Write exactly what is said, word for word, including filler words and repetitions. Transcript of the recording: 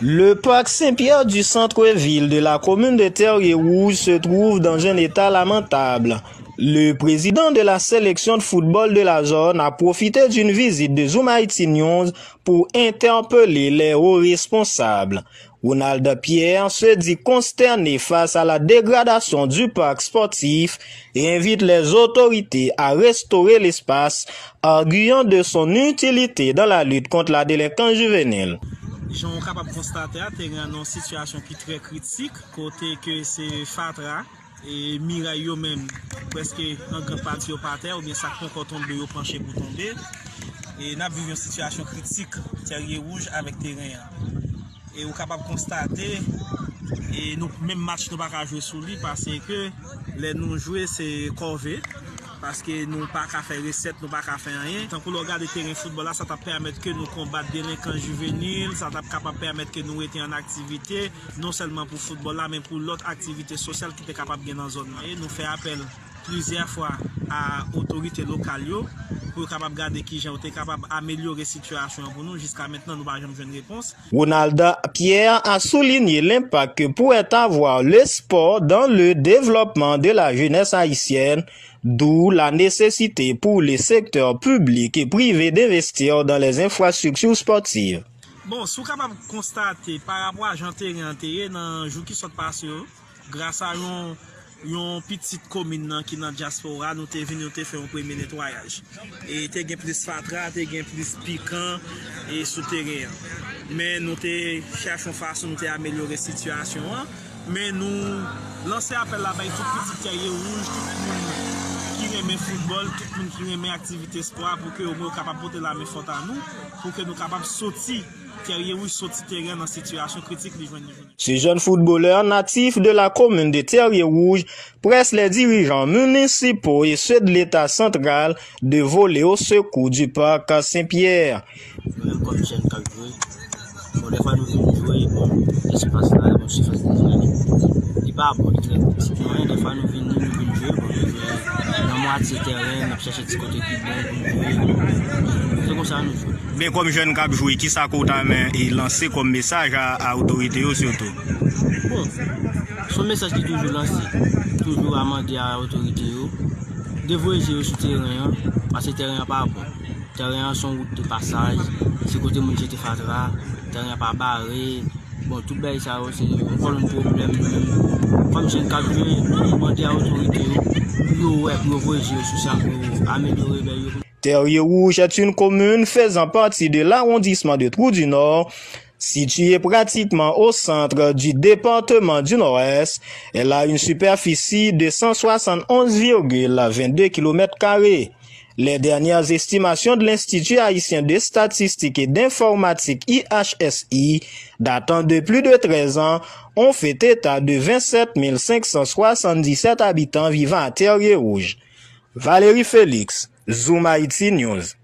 Le parc Saint-Pierre du centre-ville de la commune de Terrier-Rouge se trouve dans un état lamentable. Le président de la sélection de football de la zone a profité d'une visite de Zoom Haïti News pour interpeller les hauts responsables. Ronald Pierre se dit consterné face à la dégradation du parc sportif et invite les autorités à restaurer l'espace, arguant de son utilité dans la lutte contre la délinquance juvénile. Jan w kapab konstate a, teren an nan yon sitiyasyon ki trè kritik, kote ke se fatra, e miray yo menm, prèske an gran pati yo pa tè, oubyen sa k poko tonbe, yo panche pou tonbe. E n ap viv yon sitiyasyon kritik, Terrier Rouge avèk teren an. E ou kapab konstate, e nou, menm match nou pa ka jwe sou li, paske lè nou jwe, se kòve, paske nou pa ka fè resèt, nou pa ka fè anyen. Tankou lè w gade teren foutbòl la, sa t ap pèmèt ke nou konbat delenkans jivenil, sa t ap kapab pèmèt ke nou rete an aktivite, non sèlman pou foutbòl la, men pou lòt aktivite sosyal ki te kapab gen nan zòn nan. E nou fè apèl plizyè fwa a otorite lokal yo pou yo kapab gade kijan yo te kapab amelyore sitiyasyon an pou nou. Jiska mentnan, nou pa janm jwenn repons. Ronald Pierre a souligné l'impact que pourrait avoir le sport dans le développement de la jeunesse haïtienne, d'où la nécessité pour les secteurs publics et privés d'investir dans les infrastructures sportives. Bon, si w kapab konstate, pa rapò a jan teren an te ye nan jou ki sot pase yo, gras a yon, yon pitit komin nan ki nan dyaspora, nou te vini, nou te fè yon premye netwayaj. E te gen plis fatra, te gen plis pikan, e sou teren an. Men nou te chache yon fason, nou te amelyore sitiyasyon an. Men nou lanse apèl la bay tout pitit Terrier Rouge, tout moun ki renmen foutbòl, tout moun ki renmen aktivite espò, pou ke omwen yo kapab pote lamen fòt a nou, pou ke nou kapab soti Terrier Rouge, soti teren nan sitiyasyon kritik li jwenn li jounen. Ce jeune footballeur natif de la commune de Terrier-Rouge presse les dirigeants municipaux et ceux de l'État central de voler au secours du parc Saint-Pierre. Nou menm kòm jèn k ap jwe, bon, dèfwa nou vin jwe, bon, espas la, bon, sifas de jwe, li pa bon, li trè kritik. Men dèfwa nou vini, nou vin jwe, bon, nou jwe nan mwatye teren, n ap chèche ti kote ki bon pou nou jwe. Se konsa nou jwe. Men kòm jèn k ap jwe, kisa ke w ta renmen e lanse kòm mesaj a, a otorite yo sitou? Bon, se yon mesaj ki toujou lanse. Toujou a mande a otorite yo de voye je yo sou teren an, paske teren an pa bon. Teren an se yon wout de pasaj, se kote moun jete fatra, teren an pa bare. Bon, tout bagay sa yo, se yon kolonn pwoblèm nou menm. Kòm jèn k ap jwe, nou mande a otorite yo pou yo wè, pou yo voye je yo sou sa, pou yo amelyore bagay yo. Terrier-Rouge est une commune faisant partie de l'arrondissement de Trou du Nord, située pratiquement au centre du département du Nord-Est. Elle a une superficie de cent soixante-onze virgule vingt-deux kilomètres carrés. Les dernières estimations de l'Institut haïtien de statistique et d'informatique, I H S I, datant de plus de treize ans, ont fait état de vingt-sept mille cinq cent soixante-dix-sept habitants vivant à Terrier-Rouge. Valérie Félix, Zoom Haïti News.